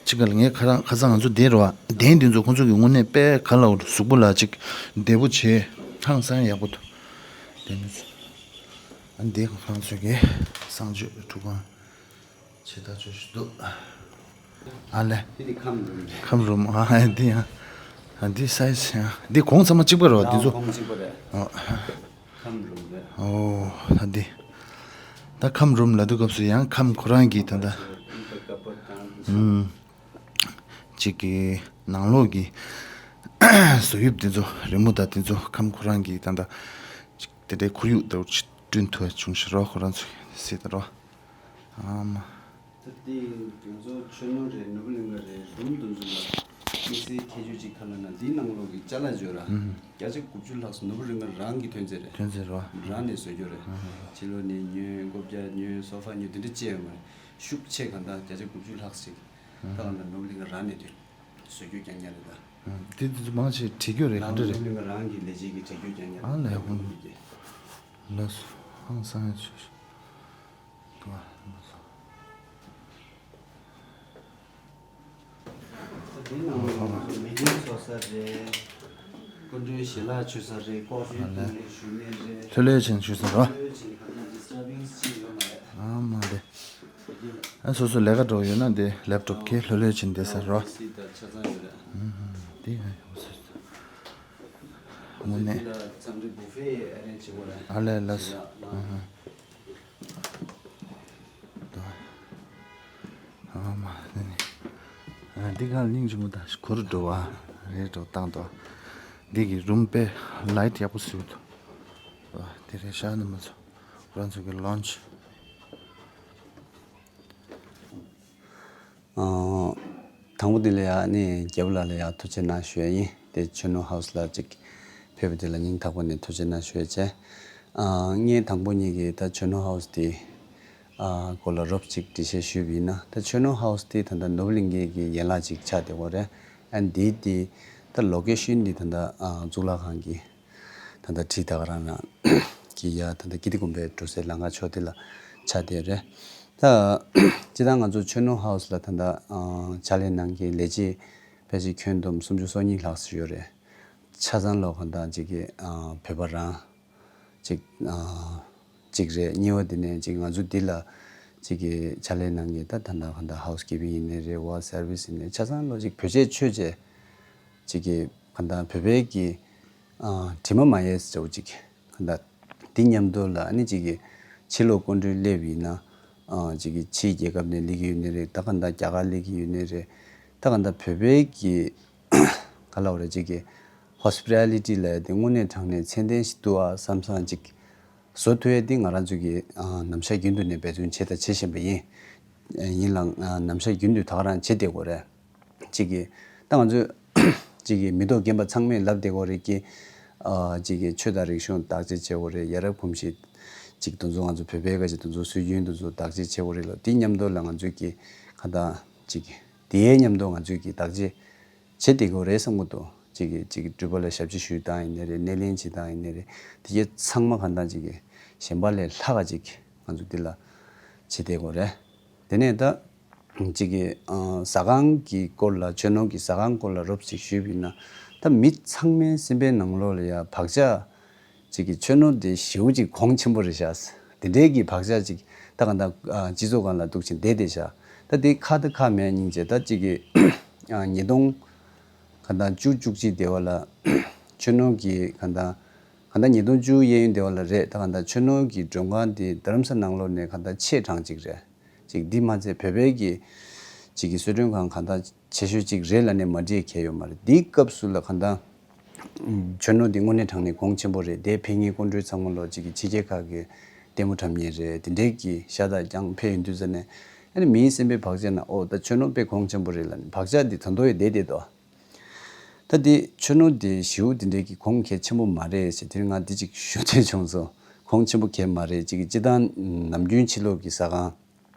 ཅི་ག་ལ་ངས་ཁ་རང་ཁ་སང་ང་ཚོ་བསྡད་རོགས་བསྡད་འདི་ཚོ་ཁོང་ཚོ་གི་དངོས་གནས་དཔེ་ག་ལ་འོ་གཟུགས་པོ་ལ་ཅིག་བདེ་པོ་བྱས་ཧང་སང་ཡག་པོ་འདུག་དེ་ནི་ཨ་འདི་ཁོང་ཚོ་གི་གསང་སྤྱོད་ཁྲུས་ཁང་ཆེ་ཐག་ཆོད་ཞིག་འདུག་ཨ་ལས། དེ་ནི་ཁམས་རུམ་རེད། ཁམས་རུམ་ཨ་འདི་ཡང་ཨ་འདི་སའི་ཛི་ཡང་འདི་གོང་ཚང་མ་གཅིག་པ་རེད་བ་འདི་ཚོ། གོང་གཅིག་པ་རེད། ཨ། ཁམས་རུམ་རེད། ཨོ་ད་འདི། ད་ཁམས་རུམ་ལབ་དུས་སྐབས་སུ་ཡང་ཁམས་ཁོ་རང་གི་ད་ལྟ་ཨུམ་གཅིག་གི་ནང་ལོགས་ཀྱི་བཟོ་དབྱིབས་དེ་ཚོ་རི་མོ་དང་དེ་ཚོ་ཁམས་ཁོ་རང་གི་ད་ལྟ་ཅིག་དེ་འདྲའི་ཁོར་ཡུག་ད་བསྐྲུན་ཐུབ་བྱུང་ཞིག་རོ། ཁོ་རང་ཚོ་སྲིད་ད་རོ། ཨ་མ། ད་དེ་དེ་ཚོ་ཆོས་ནོར་རེད། ནོར་བུ་གླིང་ག་རེད། རུམ་དེ་ཚོ་ལ་དམིགས་བསལ་ཁྱད་ཆོས་ཅིག་ག་ལབ་ན་འདིའི་ནང་ལོགས་ཀྱི་ཅ་ལག་བརྗོད་ར། ཨུམ། བརྒྱ་ཆ་དགུ་བཅུ་ལྷག་ཙམ་ནོར་བུ་གླིང་ག་རང་གི་ཐོན་རྫས་རེད། ཐོན་རྫས་རེད་བ། རང་ནས་བཟོ་རྒྱུ་རེད། ཨུམ། ཕྱི་ལོགས་ནས་ཉོས། རྐུབ་བཀྱག་ཉོས། སོ་ཕ་ཉོས། དེ་འདྲ་ཅི་ཡང་མ་རེད། ཤུགས་ཆེ་གང་ལྟར་བརྒྱ་ཆ་དགུ་བཅུ་ལྷག་ཅིག་ད་གང་ལྟར་ནོར་བུ་གླིང་ག་རང་ནས་ཐོན། བཟོ་རྒྱུ་རྐྱང་རྐྱང་རེད་ད། དེ་དེ་ཚོ་མང་ཆེ་བྲིས་རྒྱུ་རེད། ག་འདྲ་རེད། རང་གི་ལས་བྱེད་ཀྱི་བྲིས་རྒྱུ་ཀྱང་ཡང་ཨ་ལས་ཧོན། ལགས་སོ། ཧང་སང་ཡ་ཆོས་ཤིག་ལགས་སོ། དེ་ནང་ལ་ང་ཚོ་མི་ཊིང་ཚོགས་ས་རེད། སྐུ་མགྲོན་ཞལ་ལག་མཆོད་ས་རེད། ཀོ་ཧྥི་འཐུང་ནས་བཞུགས་ནས་རེད། ལྷོད་ལྷོད་བྱས་ནས་བཞུགས་ས་རེད་བ། ལྷོད་ལྷོད་བྱས་ནས་ག་ནས་ཌི་སི་ཊར་བིང་སི་ཅིག་ཡོད་མ་རེད། ཨ་མ་རེད། ཨ་སོ་སོ་ལས་ཀ་འགྲོ་ཡོད་ན་དེ་ལེབ་ཊོབ་ཁྱེར་ལྷོད་ལྷོད་བྱས་ནས་བསྡད་ས་རེད་བ། སི་ད་ཆ་ཚང་ཡོད་རེད། ཨུམ་དེ་ཡང་ཡོད་སོ་སོ། དངོས་གནས། འདི་ལ་འཚམས་འདྲི་བུ་ཕེ་ཨ་རེན་ཇི་བྱེད་དགོས་རེད། ཨ་ལས་ལགས་སོ། ཞེས་ལ། ཨུམ། ཨ་མ་ནི་ནི། ཨ་འདི་ག་སྙིང་རྗེ་མོ་དང་གུར་འགྲོ་བ་རེད་འགྲོ་བཏང་འདུག་འདི་གི་རུམ་དཔེ་ལའིཊ་ཡག་པོ་བཟོས་འདུག་ཨ་དེ་རེད་ཤག་རྣམ་པ་ཚོ། ཁོ་རང་ཚོ་གི་ལོན་ཆི། ཨ་དང་པོ་དེ་ལ་ཡ་ནི་རྒྱལ་པོ་ལགས་ལ་ཡ་ཐུགས་རྗེ་གནང་ཞུ་ཡ་ཡིན། དེ་ཆོས་ནོར་ཧའུ་སི་ལ་ཅིག་ཕེབས་པ་དེ་ལ་སྙིང་ཐག་པ་ནས་ཐུགས་རྗེ་གནང་ཞུ་ཡ་བྱས། ཨ་ངས་དང་པོ་ཉིད་ཀྱིས་ད་ཆོས་ནོར་ཧའུ་སི་དེ་ཨ་སྐོར་ལ་རོབ་ཅིག་འགྲེལ་བཤད་ཞུས་པ་ཡིན་ན། ད་ཆོས་ནོར་ཧའུ་སི་དེ་ད་ལྟ་ནོར་བུ་གླིང་གའི་གི་ཡན་ལག་ཅིག་ཆགས་བསྡད་ཡོད་རེད། ཨ་འདི་དེ་ད་ལོ་ཀེ་ཤན་འདི་ད་ལྟ་ཨ་གཙུག་ལག་ཁང་གི་ད་ལྟ་བྲིས་ད་ག་རང་རང་གི་ཡ་ད་ལྟ་ཀིརྟི་དགོན་པའི་འགྲོ་སའི་ལམ་ཁ་ཕྱོགས་དེ་ལ་ཆགས་བསྡད་རེད། ད་སྤྱིར་བཏང་ང་ཚོ་ཆོས་ནོར་ཧའུ་སི་ལ་ད་ལྟ་ཨ་ཕྱག་ལས་གནང་མཁན་ལས་བྱེད་ཕལ་ཆེར་ཁྱོན་བསྡོམས་སུམ་ཅུ་སོ་གཉིས་ལྷག་ཙམ་ཡོད་རེད། ཆ་ཚང་ལོ་གང་དང་ཅིག་གི་ཨ་བོད་པ་རང་ཅིག་ཨ་ཅིག་རེད། གཉིས་པ་དེ་ནས་ཅིག་ང་ཚོ་འདི་ལ་ཅིག་གི་ཕྱག་ལས་གནང་མཁན་ད་ད་ལྟ་གང་དང་ཧའུ་སི་ཀིབ་པིང་ཡིན་ནའི་རེད། ཝ་སར་བི་སི་ཡིན་ནའི་ཆ་ཚང་ལོ་ཅིག་བོད་ཆས་མཆོད་ཆས་ཅིག་གི་གང་དང་བོད་པའི་གི་ཨ་དྲི་མ་མ་ཡལ་ཟེར་བ་ཅིག་གང་དང་འདི་མཉམ་དུ་ལ་ཨ་ནི་ཅིག་གི་ཕྱི་ལོགས་སྐུ་མགྲོན་སླེབས་ཡིན་ན་ཨ་ཅིག་གི་ཕྱིའི་རྒྱལ་ཁབ་ནས་སླེབས་ཀྱི་ཡོད་ནའི་རེད། ད་གང་དང་རྒྱ་གར་སླེབས་ཀྱི་ཡོད་ནའི་རེད། ད་གང་དང་བོད་པའི་གི་ག་ལབ་རེད། ཅིག་གི་ཧོ་སི་པི་ཊ་ལི་ཊི་ལབ་ཡ་དེ་དངོས་གནས་དྲང་གནས་ཚད་ལྡན་ཞིག་འདུག་ཨ་བསམ་བསམ་ཅིག་བཟོ་ཐུབ་ཡ་དེ་ང་རང་ཚོ་གིས་ཨ་ནམ་ཞག་རྒྱུན་དུ་ནས་འབད་བརྩོན་བྱས་དང་བྱེད་བཞིན་པ་ཡིན། ཡིན་ལ་ཨ་ནམ་ཞག་རྒྱུན་དུ་ད་ག་རང་བྱེད་བསྡད་དགོས་རེད། ཅིག་གིས་ད་ང་ཚོས་ཅིག་གིས་མི་ཐོག་རྒན་པ་ཚང་མས་ལབ་བསྡད་དགོས་རེད་ཀི། ཨ་ཅིག་གིས་ཆོས་དང་རིག་གཞུང་བདག་གཅེས་བྱེད་དགོས་རེད། ཡ་རབས་གོམས་གཤིས་ཅིག་དེ་ཚོ་ང་ཚོ་བོད་པའི་ཁ་ཆེ་དེ་ཚོ་སྲོལ་རྒྱུན་དེ་ཚོ་བདག་གཅེས་བྱེད་དགོས་རེད་ལ། དེ་མཉམ་དུ་ལ་ང་ཚོས་ཀྱིས་ག་ད་ཅིག་དེའི་མཉམ་དུ་ང་ཚོས་ཀྱིས་བདག་གཅེས་བྱེད་བསྡད་དགོས་རེད་བསམ་གྱི་འདུག་ཅིག་གིས་ཅིག་གིས་སྤྲུལ་པ་ལ་ཞབས་ཕྱི་ཞུས་བཏང་ཡིན་ནའི་རེད། སྣེ་ལེན་བྱེད་བཏང་ཡིན་ནའི་རེད། དེ་གས་ཚང་མ་ག་ད་ཅིག་གིས་གཞན་པ་ལས་ལྷག་ག་ཅིག་ང་ཚོ་འདི་ལ་བྱེད་བསྡད་དགོས་རེད། དེ་ནས་ད་ཅིག་གི་ཨ་ཟ་ཁང་གི་སྐོར་ལ་ཆོས་ནོར་གྱི་ཟ་ཁང་སྐོར་ལ་རོབ་ཅིག་ཞུས་པ་ཡིན་ན། ད་མི་ཚང་མའི་སེམས་པའི་ནང་ལོགས་ལ་ཡ་བག་ཆགས་ཅིག་གི་ཆོས་ནོར་དེ་ཞེ་པོ་ཅིག་གོང་ཆེན་པོ་རེད་ཤག་དེ་འདྲའི་གི་བག་ཆགས་ཅིག་ད་ག་ད་ཨ་སྤྱི་ཚོགས་སྒང་ལ་འདུག་ཅིང་བསྡད་བསྡད་ཤག་ད་དེ་ཁ་ད་ཁ་མེད་སྙིང་རྗེ། ད་ཅིག་གི་ཨ་ཉིས་སྟོང་ག་ད་བཅུ་བཅུ་གཅིག་དེ་བ་ལ་ཆོས་ནོར་གྱི་ག་ད་ག་ད་ཉིས་སྟོང་བཅུ་གཡས་གཡོན་དེ་བ་ལ་རེད། ད་ག་ད་ཆོས་ནོར་གྱི་མགྲོན་ཁང་དེ་རྡ་རམ་ས་ནང་ལོགས་ནས་ག་ད་ཆེས་གྲངས་ཅིག་རེད། ཅིག་འདི་མ་ཚད་བོད་པའི་གི་ཅིག་གི་གསོལ་མགྲོན་ཁང་གང་ལྟར་ཆེ་ཤོས་ཅིག་རེད་ལབ་ནས་མ་བྲིས་མཁན་ཡོད་མ་རེད། འདིའི་སྐབས་སུ་ལ་གང་ལྟར་ཆོས་ནོར་འདི་དངོས་གནས་དྲང་གནས་གོང་ཆེན་པོ་རེད། དེ་ཕེབས་མཁན་སྐུ་མགྲོན་ཚང་མ་ལོ་ཅིག་གི་ཕྱི་རྒྱལ་ཁག་གི་ལྟད་མོ་འཁྲབ་མཁན་རེད། དེ་འདྲའི་གི་ཤ་སྟག་རྐྱང་ཕེབས་ཡོང་དུས་ཙ་ནས་ཨ་ནི་མིའི་སེམས་པའི་བག་ཆགས་ན་ཨོ་ད་ཆོས་ནོར་དཔེ་གོང་ཆེན་པོ་རེད་ལབ་ནས་བག་ཆགས་འདི་ད་དུང་ཡང་བསྡད་བསྡད་དོ། ད་འདི་ཆོས་ནོར་འདི་ཞེ་པོ་འདི་འདྲའི་གི་གོང་གལ་ཆེན་པོ་མ་རེད་ཟེར་དེ་རིང་ང་འདི་ཅིག་ཞུ་འདོད་བྱུང་སོང་། གོང་ཆེན་པོ་གལ་མ་རེད། ཅིག་གི་སྤྱིར་བཏང་ནམ་རྒྱུན་ཕྱི་ལོགས་ཀྱི་ཟ་ཁང་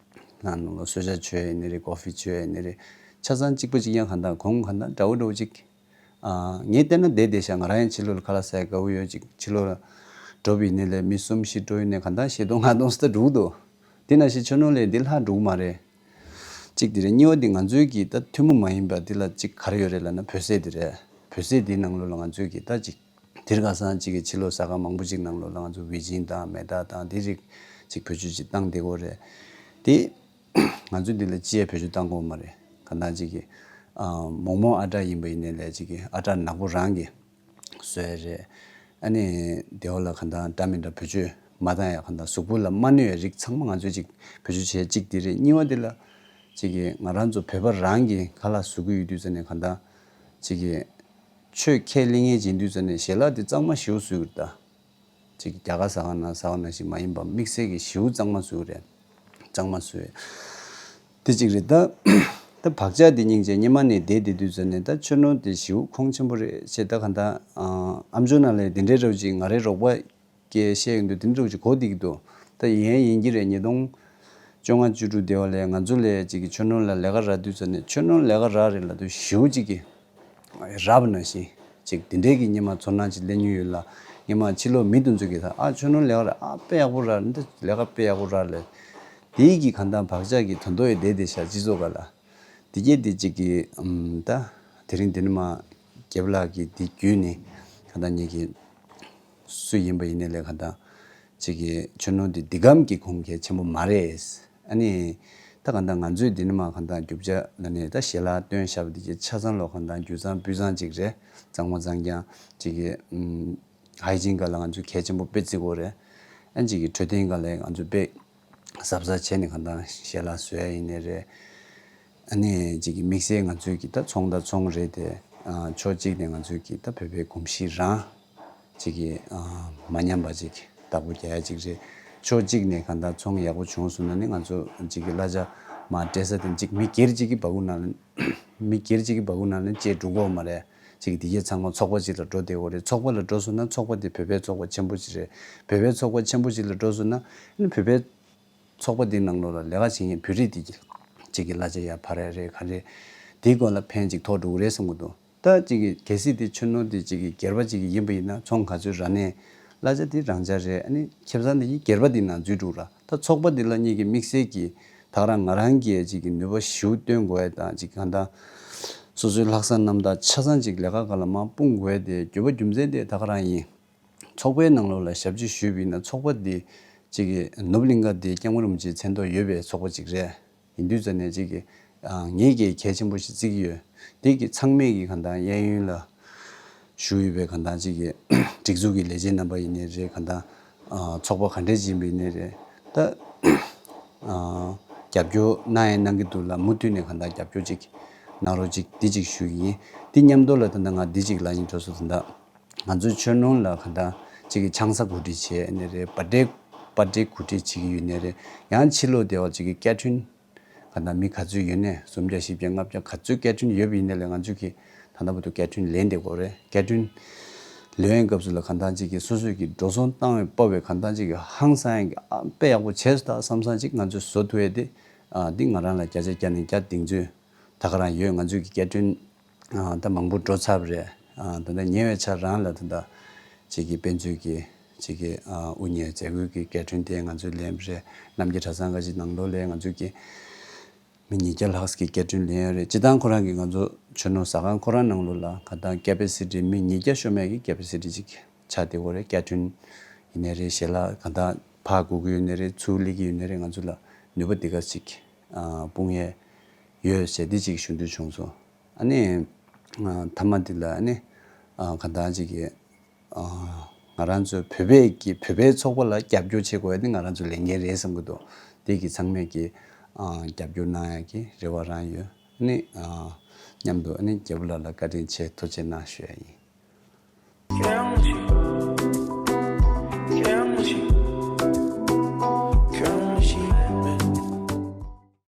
ནང་ལོགས་གསོལ་ཇ་མཆོད་ཡིན་ནི་རེད། ཀོ་ཧྥི་མཆོད་ཡིན་ནི་རེད། ཆ་ཚང་གཅིག་པ་གཅིག་རྐྱང་གང་ལྟར་གོང་གང་ལྟར་འདྲ་བོ་འདྲ་བོ་ཅིག་ཨ་ངས་བལྟས་ན་བསྡད་བསྡད་ཤག་ང་རང་ཡང་ཕྱི་ལོགས་ལ་ཁ་ལག་ཟ་ཡ་དགའ་པོ་ཡོད། ཅིག་ཕྱི་ལོགས་ལ་འགྲོ་བ་ཡིན་ནའི་ལས་མི་གསུམ་བཞི་འགྲོ་ཡིན་ནའི་གང་ལྟར་བཞི་སྟོང་ལྔ་སྟོང་ཙམ་འགྲོ་གི་འདུག་དེ་ནང་བཞིན་ཆོས་ནོར་ལས་འདི་ལྷག་འགྲོ་གི་མ་རེད། གཅིག་དེ་རེད། གཉིས་པ་དེ་ང་ཚོའི་གི་ད་ཐུན་མོང་མ་ཡིན་པ་འདི་ལ་གཅིག་ག་རེ་ཡོད་རེད་ལབ་ན་བོད་ཟས་འདི་རེད། བོད་ཟས་འདིའི་ནང་ལོགས་ལ་ང་ཚོའི་གི་ད་གཅིག་དེར་ཁ་སང་གཅིག་གི་ཕྱི་ལོགས་ཟ་ཁང་མང་པོ་ཅིག་ནང་ལོགས་ལ་ང་ཚོ་ཝེ་ཇིན་དང་མེ་ཏ་དང་དེ་རིགས་གཅིག་བེད་སྤྱོད་ཅིག་བཏང་བསྡད་ཀྱི་ཡོད་རེད། དེ་ང་ཚོ་འདི་ལ་ཅི་ཡང་བེད་སྤྱོད་བཏང་དགོས་མ་རེད། གང་ལྟར་གཅིག་གི་ཨ་མོག་མོག་ཨ་ཊ་ཡིན་པ་ཡིན་ནའི་ལས་གཅིག་གི་ཨ་ཊ་ནག་པོ་རང་གི་བཟོས་རེད། ཨ་ནི་དེ་བ་ལ་གང་ལྟར་འདྲ་མི་འདྲ་བེད་སྤྱོད་མ་བཏང་ཡ། གང་ལྟར་གཟུགས་པོ་ལ་མ་གནོད་ཡ་རིགས་ཚང་མ་ང་ཚོས་ཅིག་བེད་སྤྱོད་བྱེད་ཅིག་དེ་རེད། གཉིས་པ་དེ་ལ་ཅིག་གི་ང་རང་ཚོ་བོད་པ་རང་གི་ཁ་ལག་བཟོ་གི་ཡོད་དུས་ཙ་ནས་གང་ལྟར་ཅིག་གི་ཆོས་ཁས་ལེན་མཁན་བྱེད་དུས་ཙ་ནས་ཞལ་ལག་དེ་གཙང་མ་ཞེ་པོ་བཟོ་གི་རེད་ད། ཅིག་རྒྱ་གར་ཟ་ཁང་ནང་ཟ་བ་ནང་བཞིན་མ་ཡིན་པ་དམིགས་བསལ་གྱི་ཞེ་པོ་གཙང་མ་བཟོས་རེད། གཙང་མ་བཟོས། དེ་གཅིག་རེད་ད། ད་བག་ཆགས་དེ་སྙིང་རྗེ་སྔོན་མ་ནས་བསྡད་བསྡད་དུས་ཙམ་ནས་ད་ཆོས་ནོར་དེ་ཞེ་པོ་གོང་ཆེན་པོ་རེད་ཅེས་ད་ག་ད་ཨམ་ཅོག་ནང་ལ་དེ་འདྲའི་རོབ་ཅིག་ང་རའི་རོགས་པ་སྐད་བཤད་ཡོང་དུས་དེ་འདྲ་རོབ་ཅིག་གོ་བསྡད་ཀྱི་འདུག་ད་ཡིན་ཡིན་གྱི་རེད། ཉིས་སྟོང་བཅོ་ལྔ་བཅུ་དྲུག་དེ་བ་ལས་ང་ཚོ་ལས་ཅིག་གི་ཆོས་ནོར་ལ་ལས་ཀ་རག་དུས་ཙམ་ནས་ཆོས་ནོར་ལས་ཀ་རག་རེད་ལབ་དུས་ཞེ་པོ་ཅིག་གི་རབ་ནང་བཞིན་ཅིག་དེ་འདྲའི་གི་སྔོན་མ་ཚོར་སྣང་ཅིག་སླེབས་མྱོང་ཡོད་ལ། སྔོན་མ་ཕྱི་ལོགས་མི་དེ་ཚོ་གིས་ད་ཨ་ཆོས་ནོར་ལས་ཀ་ར་ཨ་དཔེ་ཡག་པོ་ར་འདི་ལས་ཀ་དཔེ་ཡག་པོ་ར་ལས། དེའི་གི་གང་ལྟར་བག་ཆགས་ཀྱི་དོན་དོ་ཡི་བསྡད་བསྡད་ཤག་སྤྱི་ཚོགས་སྒང་ལ། དེ་གས་དེ་ཅིག་གི་ཨམ་ད་དེ་རིང་འདི་ནས་མར་རྒྱལ་པོ་ལགས་ཀྱིས་འདི་བརྒྱུད་ནས་གང་ལྟར་ངེད་ཀྱི་སུ་ཡིན་པ་ཡིན་ནའི་ལས་གང་ལྟར་ཅིག་གི་ཆོས་ནོར་འདི་འདི་གམ་གྱི་ཁུངས་གལ་ཆེན་པོ་མ་རེད། ཨ་ནི་ད་གང་ལྟར་ང་ཚོས་འདི་ནས་མར་གང་ལྟར་རྒྱུ་ཆ་ལ་ནས་ད་ཞལ་ལག་སྟོན་བཞག་པ་འདི་གས་ཆ་ཚང་ལོ་གང་ལྟར་རྒྱུ་ཚང་སྤུས་གཙང་ཅིག་རེད། གཙང་མ་གཙང་རྐྱང་ཅིག་གི་ཨམ་ཧའི་ཇིན་སྒང་ལ་ང་ཚོས་གལ་ཆེན་པོ་དཔེ་བརྩི་དགོས་རེད། ཨ་ཅིག་གི་འཕྲོད་བསྟེན་སྒང་ལ་ང་ཚོས་དཔེ་གཟབ་གཟབ་བྱས་ནས་གང་ལྟར་ཞལ་ལག་བཟོ་ཡ་ཡིན་ནའི་རེད། ཨ་ནི་ཅིག་གི་དམིགས་བསལ་ང་ཚོས་ཀྱི་ད་ཚོང་དང་ཚོང་རེད་དེ། ཨ་ཕྱོགས་གཅིག་ནས་ང་ཚོས་ཀྱི་ད་བོད་པའི་གོམས་གཤིས་རང་ཅིག་གི་ཨ་མ་ཉམས་པ་ཅིག་བདག་པོ་རྒྱག་ཡ་ཅིག་རེད། ཕྱོགས་གཅིག་ནས་གང་ལྟར་ཚོང་ཡག་པོ་བྱུང་སོང་ན་ནི་ང་ཚོ་ཅིག་གི་གླ་ཆ་མར་སྤྲད་ས་དེ་ཅིག་མི་སྒེར་ཅིག་གི་སྦ་ཁུག་ནང་ལ་མི་སྒེར་ཅིག་གི་སྦ་ཁུག་ནང་ལ་སྐྱེལ་འགྲོ་གི་ཡོད་མ་རེད། ཅིག་གི་དེ་གས་ཚང་མ་ཚོགས་པ་ཅིག་ལ་འགྲོ་བསྡད་ཡོད་རེད། ཚོགས་པ་ལ་འགྲོ་སོང་ན་ཚོགས་པ་དེ་བོད་པའི་ཚོགས་པ་ཆེན་པོ་ཅིག་རེད། བོད་པའི་ཚོགས་པ་ཆེན་པོ་ཅིག་ལ་འགྲོ་སོང་ན་ནི་བོད་པའི་ཚོགས་པ་འདིའི་ནང་ལོགས་ལ་ལས་ཀ་བྱེད་མཁན་བོད་རིགས་འདི་གཅིག་གི་གླ་ཆ་ཡར་འཕར་ཡ་རེད་ག་རེ། དེའི་སྐོར་ལ་ཕན་ཅིག་ཐོགས་འགྲོ་གི་རེད་བསམ་གྱི་འདུག་ད་གཅིག་གི་གལ་སྲིད་དེ་ཆོས་ནོར་དེ་གཅིག་གི་སྒེར་པ་གཅིག་གི་ཡིན་པ་ཡིན་ན་ཚོང་ག་ཚོད་རག་ནའི་གླ་ཆ་དེ་རང་ཆ་རེད། ཨ་ནི་ཁེ་བཟང་དེ་གི་སྒེར་པ་དེའི་ནང་འཛུལ་འགྲོ་ར། ད་ཚོགས་པ་དེ་ལ་གཉིས་ཀྱི་དམིགས་བསལ་གྱི་ད་ག་རང་ང་རང་གི་གཅིག་གི་ནུས་པ་ཞེ་པོ་བཏོན་དགོས་ཡ་དང་གཅིག་གང་ལྟར་སོ་སོའི་ལྷག་བསམ་རྣམ་དག་ཆ་ཚང་གཅིག་ལས་ཀ་སྒང་ལ་མར་སྤུངས་དགོས་ཡ་དེ་དགོས་པ་རྒྱུ་མཚན་དེ་ད་ག་རང་ཡིན། ཚོགས་པའི་ནང་ལོགས་ལ་ཞབས་ཕྱི་ཞུས་པ་ཡིན་ན་ཚོགས་པ་འདི་གཅིག་གི་ནོར་བུ་གླིང་ཁ་འདི་སྐྱབས་མགོན་རིན་པོ་ཆེའི་མཚན་ཐོག་ཡོད་པའི་ཚོགས་པ་གཅིག་རེད། ཡིན་དུས་ཙ་ནས་གཅིག་གི་ཨ་ངེད་ཀྱིས་གལ་ཆེན་པོ་ཞིག་བརྩི་གི་ཡོད། འདི་གི་ཚང་མས་ཀྱི་གང་ལྟར་གཡས་གཡོན་ལ་བཞུགས་ཡོད་པའི་གང་ལྟར་གཅིག་གི་སྒྲིག་འཛུགས་ཀྱི་ལས་བྱེད་རྣམ་པ་ཡིན་ནའི་རེད། གང་ལྟར་ཨ་ཚོགས་པ་ག་འདྲས་ཡིན་པ་ཡིན་ནའི་རེད། ད་ཨ་རྒྱབ་སྐྱོར་གནང་ཡ་གནང་གི་འདུག་ལ་མུ་མཐུད་ནས་གང་ལྟར་རྒྱབ་སྐྱོར་གཅིག་གནང་རོགས་གཅིག་འདི་གཅིག་ཞུ་གི་ཡིན། འདི་མཉམ་དུ་ལ་ད་ལྟ་ང་འདི་གཅིག་ལབ་སྙིང་འདོད་སོང་། ད་ལྟ་ང་ཚོའི་ཆོས་ནོར་ལ་གང་ལྟར་གཅིག་གི་ཆང་ས་གོ་སྒྲིག་བྱས་ནས་རེད། པར་ཊི་པར་ཊི་གོ་སྒྲིག་བྱེད་ཀྱི་ཡོད་ནའི་རེད། ཡང་ཕྱི་ལོགས་སྡེ་བ་གཅིག་གི་སྐད་འཕྲིན་གང་ལྟར་མི་ག་ཚོད་ཡོད་ནའི་སུམ་བརྒྱ་བཞི་བརྒྱ་ལྔ་བརྒྱ་ག་ཚོད་སྐད་འཕྲིན་ཡོད་པ་ཡིན་ནའི་ལས་ང་ཚོས་ཀྱི་ད་ལྟ་བར་དུ་སྐད་འཕྲིན་ལེན་བསྡད་ཀྱི་ཡོད་རེད། སྐད་འཕྲིན་ལེན་པའི་སྐབས་སུ་ལ་གང་ལྟར་གཅིག་གི་སོ་སོས་ཀྱི་འགྲོ་སོང་བཏང་བའི་སྤོབས་པའི་གང་ལྟར་གཅིག་གི་ཧང་སང་ཡང་གི་ཨ་དཔེ་ཡག་པོ་བྱས་སོང་ད་བསམ་བསམ་གཅིག་ང་ཚོས་བཟོ་ཐུབ་ཡས་དེ་ཨ་འདི་ང་རང་ལ་བརྒྱ་ཆ་བརྒྱ་ནས་བརྒྱ་གདེང་ཚོད་ད་ག་རང་ཡོད། ང་ཚོས་ཀྱི་སྐད་འཕྲིན་ཨ་ད་མང་པོ་འགྲོ་ཚར་བ་རེད། ཨ་ད་ལྟ་ཉེ་བའི་ཆར་རང་ལ་ད་ལྟ་གཅིག་གི་དཔེ་མཛོད་ཀྱི་གཅིག་གི་ཨ་དབུ་བརྙེས་མཛད་སྒོའི་གི་སྐད་འཕྲིན་དེ་ང་ཚོས་ལེན་པ་རེད། རྣམ་རྒྱལ་གྲྭ་ཚང་ཁ་ཆེ་ནང་ལོགས་ལ་ང་ཚོས་ཀྱི་མི་ཉིས་བརྒྱ་ལྷག་གི་སྐད་འཕྲིན་ལེན་ཡོད་རེད། སྤྱིར་བཏང་ཁོ་རང་གི་ང་ཚོ་ཆོས་ནོར་ཟ་ཁང་ཁོ་རང་ནང་ལོགས་ལ་གང་ལྟར་ཀེ་པེ་སི་ཊི་མི་ཉིས་བརྒྱ་ཤོར་མེད་ཀྱི་ཀེ་པེ་སི་ཊི་ཅིག་ཆགས་བསྡད་ཡོད་རེད། སྐད་འཕྲིན་ཡིན་ནའི་རེད། ཞལ་ལག་གང་ལྟར་ཕར་སྒུག་གི་ཡོད་ནའི་རེད། ཚུར་སླེབས་ཀྱི་ཡོད་ནའི་རེད། ང་ཚོ་ལ་ནུས་པ་འདི་ག་ཅིག་ཨ་སྤུངས་ཡས་ཡོད་ཟེར་འདི་ཅིག་ཞུ་འདོད་བྱུང་སོང་། ཨ་ནི་ཨ་མཐའ་མ་འདི་ལ་ཨ་ནི་ཨ་གང་ལྟར་ཅིག་གི་ཨ་ང་རང་ཚོ་བོད་པའི་གི་བོད་པའི་ཚོགས་པ་ལ་རྒྱབ་སྐྱོར་བྱེད་དགོས་ཡ་དེ་ང་རང་ཚོ་ལས་འགན་རེད་བསམ་གྱི་འདུག་དེ་གི་ཚང་མས་ཀྱི་ཨ་རྒྱབ་སྐྱོར་གནང་ཡ་གི་རེ་བ་རང་ཡོད། ཨ་ནི་ཨ་མཉམ་དུ་ཨ་ནི་རྒྱལ་པོ་ལགས་ལ་བཀའ་དྲིན་ཆེ་ཐུགས་རྗེ་གནང་ཞུ་ཡ་ཡིན།